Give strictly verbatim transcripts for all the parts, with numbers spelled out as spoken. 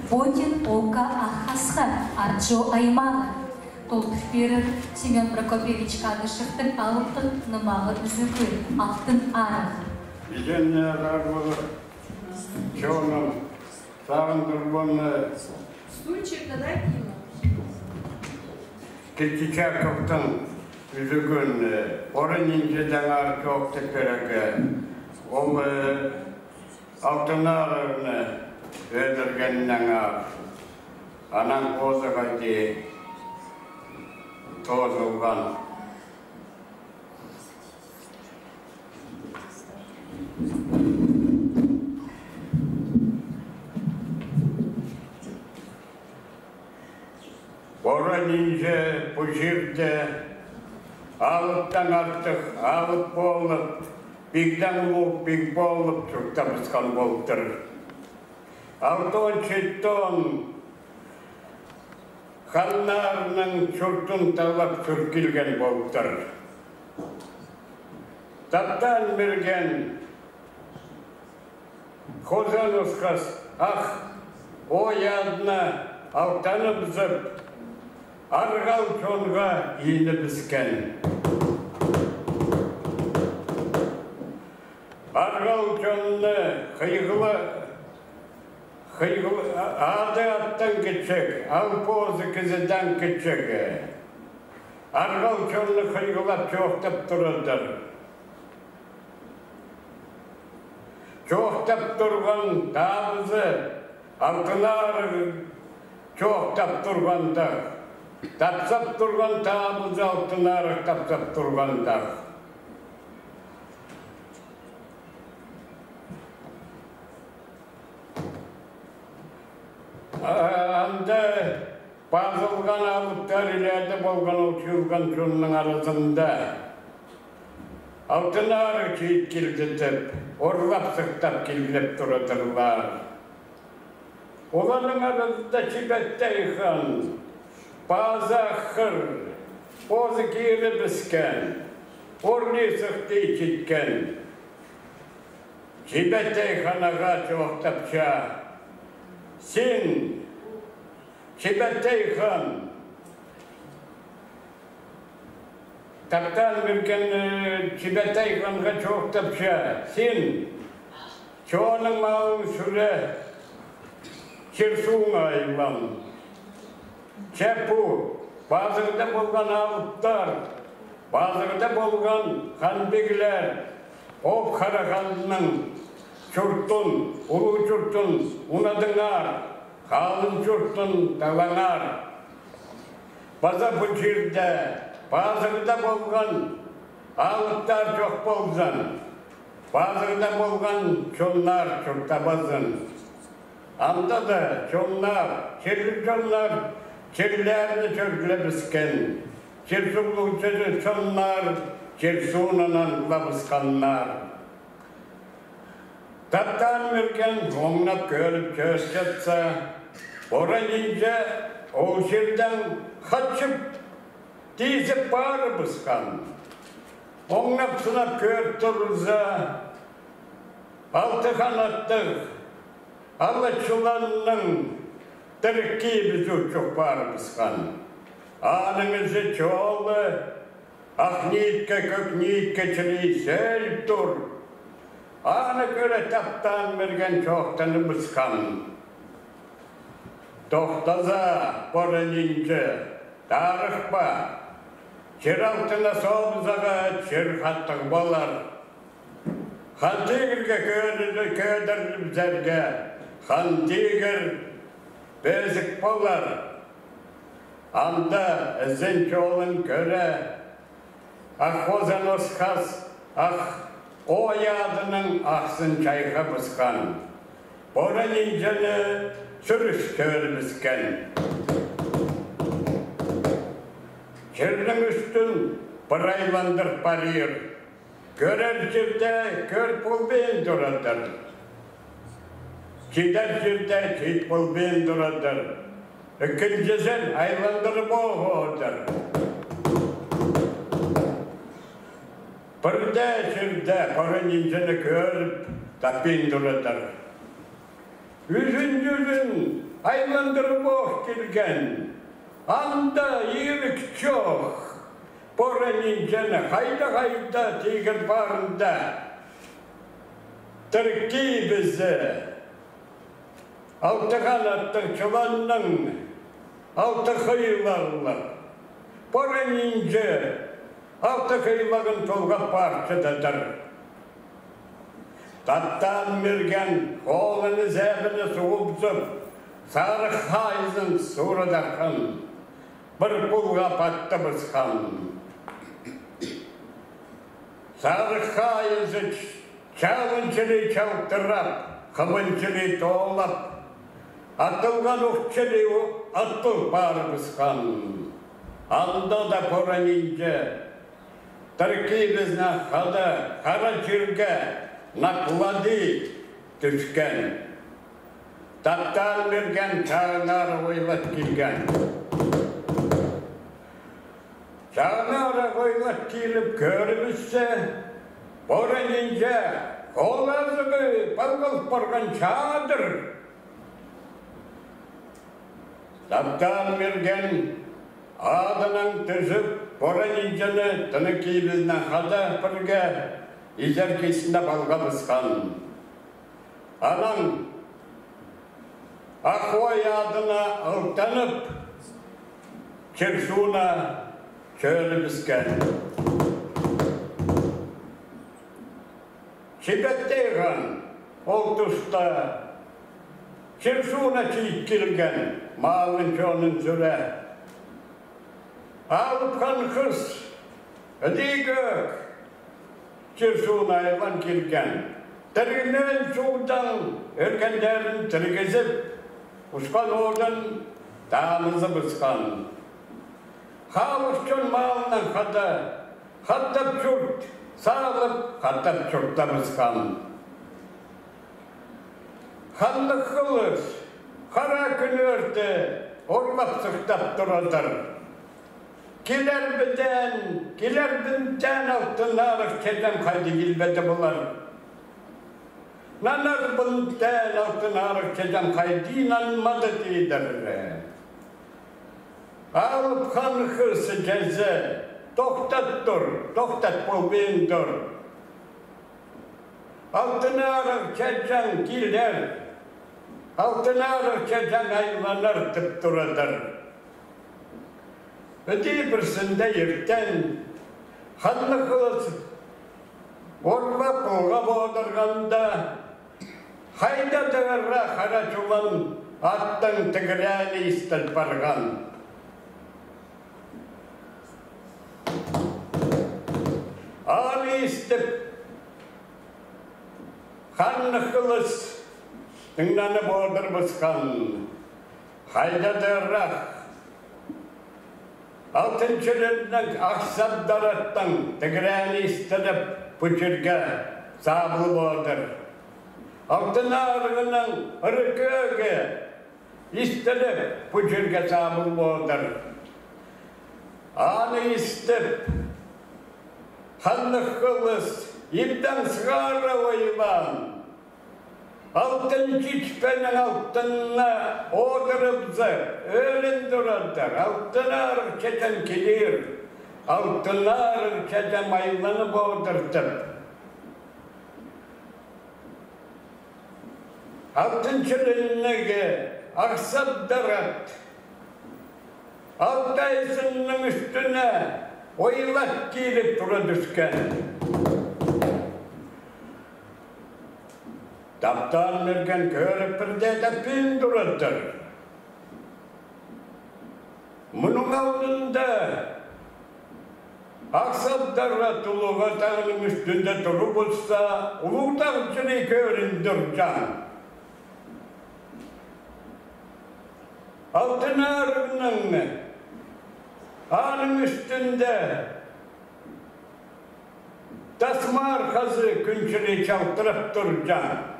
Потин полкха Ах Хасха, Арчо аймағы. Толдыр пирер Семён Прокопьевич Кадышевтің алыптығ нымағы ӱзӱгі «Алтын Арығ». Изеннер арбалы чоным сағындырбаны. Стульчик, да, дайте ему. Кильчичаковтың ӱзӱгін, э, Пора Нинҷедеңер чоохтап пирерге. Ол, э, Алтын Арығны ӧдіргеннеңер, анаң позы хайди тоозылған. Пора Нинҷе пу чирде алыптаң артых алып полып, пигдең улуғ пиг полып чуртабысхан полтыр. Алтон читтон ханнарның чуртын таллап чӧр килген полтыр. Таптаан Мирген хоза нысхас ах ой адына алтаныбызып, арғал чонға инібіскен. Арғал чонны хыйғыла-, хыйғыл-, а-, ады аттаң кічіг, ал позы кізідең кічіг. Арғал чонны хыйғылап чоохтап турадыр. Чоохтап турған табызы Алтын Арығ чоохтап турғандағ, тапсап турған табызы Алтын Арығ тапсап турғандағ. А, анда пазылған алыптар илееде полған ол чыылған чонның аразында. Алтын Арығ чиит килді тіп, орлап-сыхтап килгілеп турадырлар. Оларның аразында Чибеттей хан, пазы аххыр, позы кирібіскен, орны сыхты читкен. Чибеттей хан ағаа чоохтапча: син, Чибеттей хан, Таптаан Мирген, э, Чибеттей ханға чоохтапча: син чонның малын сӱре, чир-сууңа айлан. Че пу пазығда полған алыптар, пазығда полған хан-пиглер Оп-Хара ханның чуртын, улуғ чуртын унадыңар, халын чуртын талаңар. Паза пу чирде пазығда полған алыптар чох ползын, пазығда полған чоннар чуртабазын. Анда даа чоннар, чирліг чоннар чирлеріне чӧргілебіскен, чир-суғлығ чоннар чир-суунан аңлабысханнар. Таптаан Мирген оңнап кӧріп чӧрчетсе, Пора Нинҷе ол чирдең хатчып, тизіп парыбысхан. Оңнап-сынап кӧр турза, алты ханаттығ ала чыланның тірік кибізі учух парыбысхан. Аның ізі-чолы ах ниитке, кӧк ниитке чірей сӧліп тур. Аны кӧре Таптаан Мирген чоохтаныбысхан. Тохтаза, Пора Нинҷе, тарых па? Чир алтына сообызарға чир хатығ полар. Хан тигірге кӧдірілібізерге, хан тигір пезік полар. Анда ізен-чолын кӧре, ах хоза нысхас, ах ой адының ахсын чайхабысхан. Пора Нинҷені сӱріс кӧрібіскен. Чирнің ӱстӱн пір айландыр парир. Кӧрер чирде кӧр полбин турадыр. Читер чирде чит полбин турадыр. Ікінҷізін айландырып оғадыр. Пірдее чирде Пора Нинҷені кӧріп таппин турадыр. Ӱзін-чӱзін айландырып ох килген. Анда ирік чох. Пора нинҷені хайда-хайда тигір парында. Тірік кибізі. Алты ханаттығ чыланның алты хыйлығлығ. Пора нинҷе алты хыйлығын толғап парчададыр. Таптаан Мирген холыны зебіне суғыбызып, сарығ хайызын сурадаххан, пір пулға паттыбысхан. Сарығ хайызы чалынчалай чалтырап, хыбынчалай тоолап, атылған ох чіли атыл парыбысхан. Анда даа пора нинҷе тірік кибізінең хада хара чирге наклади тӱскен. Таптаан Мирген чағынарах ойлап килген. Чағынарах ойлап киліп кӧрібіссе, пора нинҷе хол азығы палғалып парған чадыр. Таптаан Мирген адынаң тӱзіп, пора нинҷені тірік кибізінең хада пірге изеркисіне палғабысхан. Анаң ах ой адына алтанып, чир-сууна чӧрібіскен. Чибеттей хан ол туста чир-сууна чиит килген, малын-чонын сӱре. Алып Хан Хыс ідӧк чир-сууна айлан килген. Тіргінен суғдаң ӧлгеннерін тіргізіп, усхан одын танызыбысхан. Халых-чон малынаң хада хаттап чурт салып, хаттап чуртабысхан. Ханнығ Хылыс хара кӱннерде орлап-сыхтап турадыр. Килер бідеен, килер бідеен Алтын Арығ чеҷең хайди килбеді полар. Нанар бідеен Алтын Арығ чеҷең хайди нанмады тидір. Алып Хан Хыс чізе: тохтат тур, тохтат полбин тур. Алтын Арығ чеҷең килер, Алтын Арығ чеҷең айланар тіп турадыр. Іди пірсінде иртен Ханнығ Хылыс орлап полғап одырғанда, хайда-да ырах хара чулан аттың тігірені истіл парған. Аны истіп, Ханнығ Хылыс тыңнанып одырыбысхан. Хайда-да ырах Алтын Чіліннің Ах Сабдар аттың тігірені истіліп, пу чирге сабылып одыр. Алтын Арығның ыры кӧгі истіліп, пу чирге сабылып одыр. Аны истіп, Ханнығ Хылыс ибдең сығара ойлаан. Алтын чичпенің алтына одырыбызар, ӧлін турадыр, Алтын Арығ чеҷең килир, Алтын Арығ чеҷең айланып одыр тіп. Алтын Чіліннігі Ах Сабдар ат алтай сынның ӱстӱне ойлап киліп тура тӱскен. Таптаан Мирген кӧріп, пірдее таппин турадыр. Мының алнында Ах Сабдар ат улуғ тағның ӱстӱнде турыбысса, улуғ тағ чіли кӧрін турҷаң. Алтын Арығның аның ӱстӱнде тас мархазы кӱн чіли чалтырап турҷаң.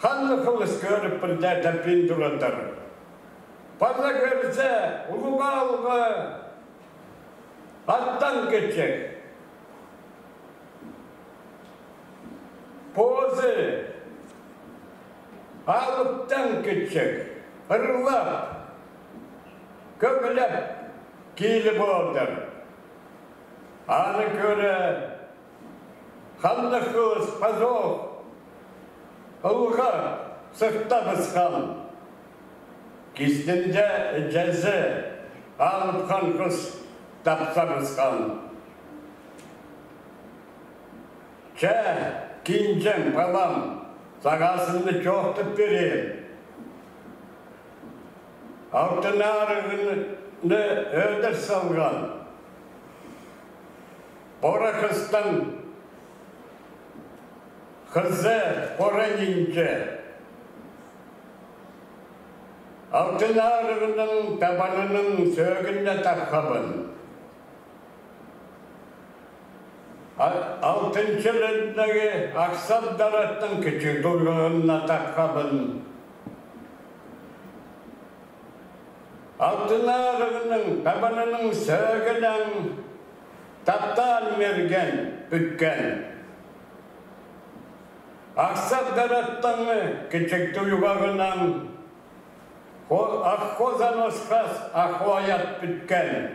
Ханнығ Хылыс кӧріп, пірдее таппин турадыр. Паза кӧрзе, улуғ аалғы аттаң кічіг, позы алыптаң кічіг. ырлап, кӧглеп киліп одыр. Аны кӧре, ханнығ хыс пазох ылға сыхтабысхан. Кистінде іҷезі Алып Хан хыс тапсабысхан. Че, кинҷем, палам, сағаа сынны чоохтап пирем. Алтын Арығны ӧдір салған Пора хыстың хызы Пора нинҷе Алтын Арығның табанының сӧӧгіне тапхабын. А-, алтын чіліннегі Ах Сабдар аттың кічіг туйғағына тапхабын. Алтын Арығның табанының сӧӧгінең таптаан мерген пӱткен Ах Сабдар аттың кічіг туйғағынаң хо-, ах хозан осхас, ах ой ат пӱткен.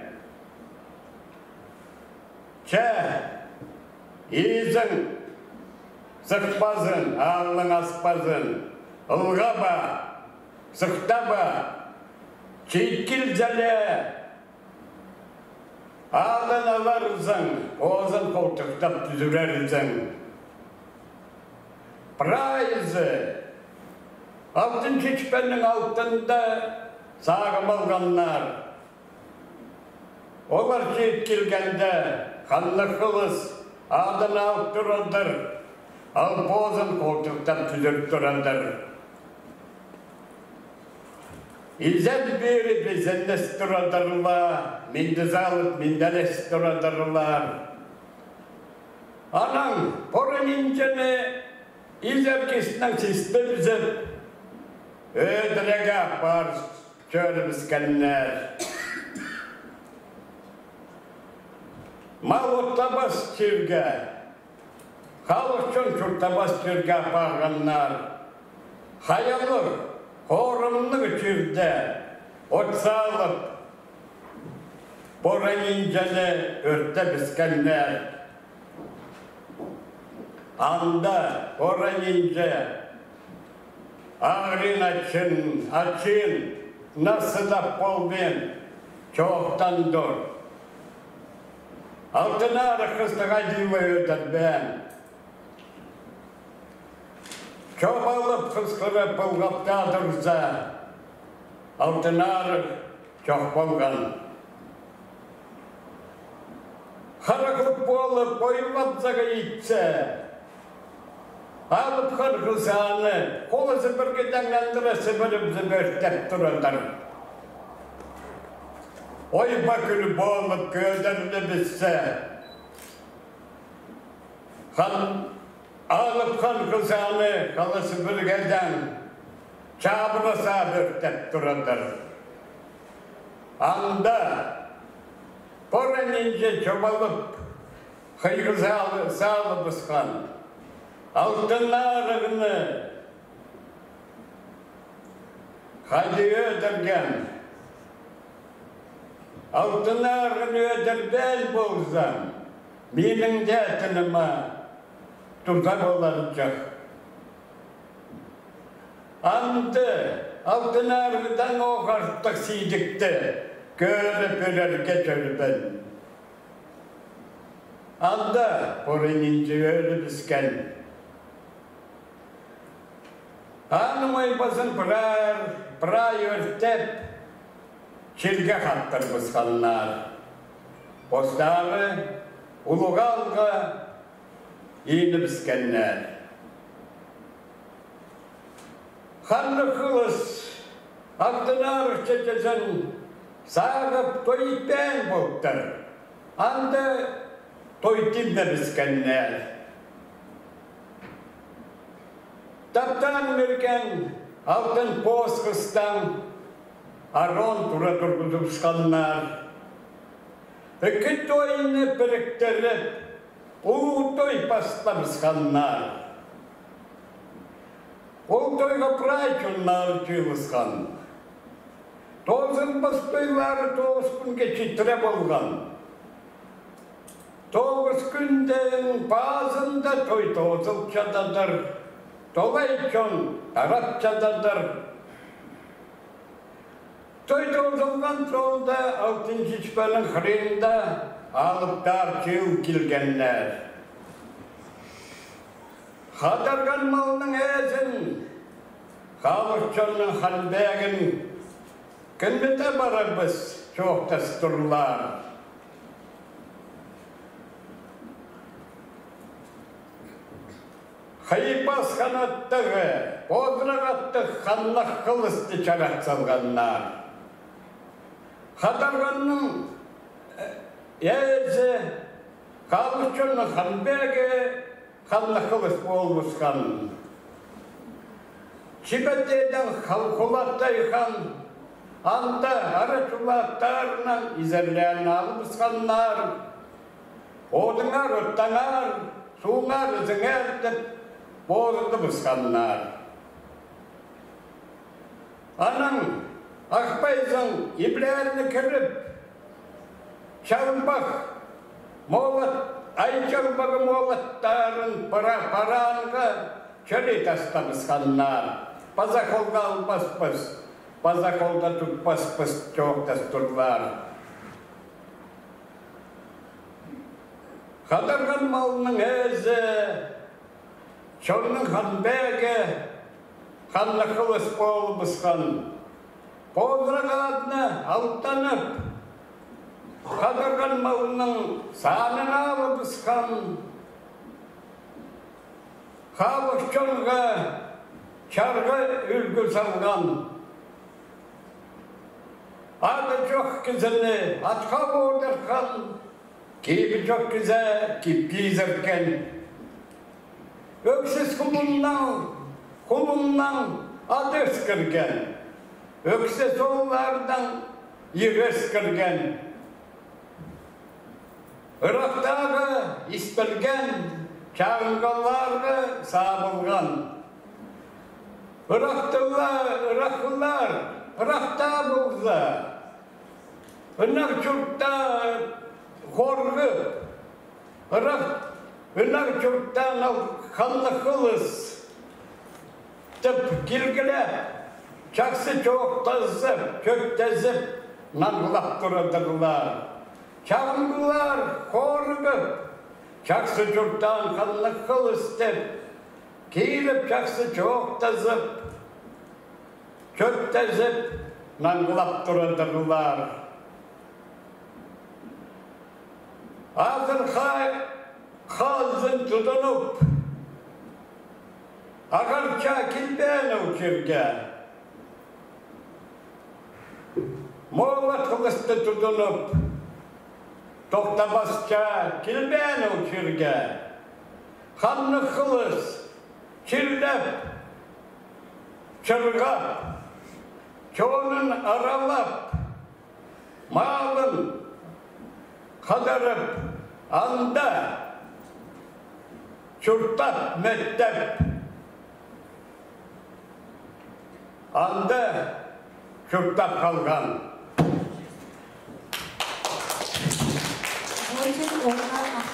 Че, изің сыхпазын, алның аспазын, ылға ба, сыхта ба, чиит килзе ле, аалын аларзың, позын холтыхтап тӱзірерзің. Прайзы алтын чечпеннің алтында сағым алғаннар. Олар чиит килгенде, ханнығ хылыс аалын алып турадыр, ал позын холтыхтап тӱзір турадыр. Изен пиріп, изеннес турадырлар, минді салып, минделес турадырлар. Анаң Пора нинҷені изер кистінең систібізіп, ӧдірерге апарып чӧрібіскеннер. Мал оттабас чирге, халых чон чуртабас чирге апарғаннар. Хайалығ, хорымнығ чирде от салып, Пора нинҷені ӧртебіскеннер. Анда Пора нинҷе ағырин ачын, ачын, на сыдап полбин, чоохтан тур. Алтын Арығ хысты хайди ла ӧдірбеен. Чобалып, хысхырып, пылғап таа турза, Алтын Арығ чох полған. Харахлап полып, ойлап сағаа итсе, Алып Хан хызы аны хол Сібіргедең андыра сібірібізіп ӧртеп турадыр. Ойба-кӱл полып, кӧдірілібіссе, хан, Алып Хан хызы аны хол Сібіргедең чабыра сап ӧртеп турадыр. Анда Пора нинҷе чобалып, хыйғы сал-, салыбысхан Алтын Арығны хайди ӧдірген. Алтын Арығны ӧдірбеен ползам, минің дее тынымаа туза поларҷых. Анда Алтын Арығдаң ох артых сидікті кӧріп ӧрерге чӧрбеен. Анда Пора нинҷе ӧлібіскен. Аның ойбазын прай, прай ӧртеп, чирге хаттырыбысханнар. Постары улуғ аалға иінібіскеннер. Ханнығ хылыс Алтын Арығ чечезін сағып, той итпеен полтыр. Анда той тимнебіскеннер. Таптаан мирген алтын пос хыстаң арон тура турғызыбысханнар. Ікі тойны піріктіріп, улуғ той пастабысханнар. Ол тойға прай чоннар чыылысхан. Тоозылбас тойлары тоғыс кӱнге читіре полған. Тоғыс кӱннің пазында той тоозылчададыр, толай чон тарапчададыр. Той тоозылған соонда алтын чиспенің хыринда алыптар чыыл килгеннер. Хадарған малның ээзін, халых чонның ханбегін кӧмеде парарбыс чоохтас турлар. Хыйбас ханаттығ, позырағаттығ ханнығ хылысты чарат салғаннар. Хадарғанның, э, ээзі, халых чонның ханбегі ханнығ хылыс полыбысхан. Чибетейдең хал-, Хулатай хан, анда ара чулааттарынаң изерлерін алыбысханнар. Одыңар оттаңар, суыңар ізіңер тіп, позыртыбысханнар. Анаң Ах Пайзың иблеріне кіріп, чалбах молат, ай чалбағы молаттарын пара-, параанға чіли тастабысханнар. Паза холға албаспыс, паза холда тутпаспыс чоохтас турлар. Хадарған малның ээзі, чонның ханбегі, ханнығ хылыс полыбысхан. Позырағына алтанып, хадарған малның санын алыбысхан. Халых чонға чарға ӱлгӱ салған. Ады чох кізіні атха одыртхан, кибі чох кізі кипке изерген. Ӧксіс хулуннаң, хулуннаң ат ӧскірген, ӧксіс ооллардаң ир ӧскірген. Ырахтағы истілген, чағынғыларға сабылған. Ырахтыла-, ырахлар ырахта полза, ынағ чуртта хорғып, ырах, ынағ чурттаң ал ханнығ хылыс тіп килгілеп, чахсы чоохтазып, чӧптезіп, нанғылап турадырлар. Чағынғылар хорғып, чахсы чурттаң ханнығ хылыс тіп, киліп, чахсы чоохтазып, чӧптезіп, нанғылап турадырлар. Азыр хай хазын тудынып, ағар чаа килбеен ол чирге. Молат хылысты тудынып, тохтабас чаа килбеен ол чирге. Ханнығ хылыс чирлеп, чырғап, чонын аралап, малын хадарып, анда чуртап, мӧттеп, анда чуртап халған. Очень умно.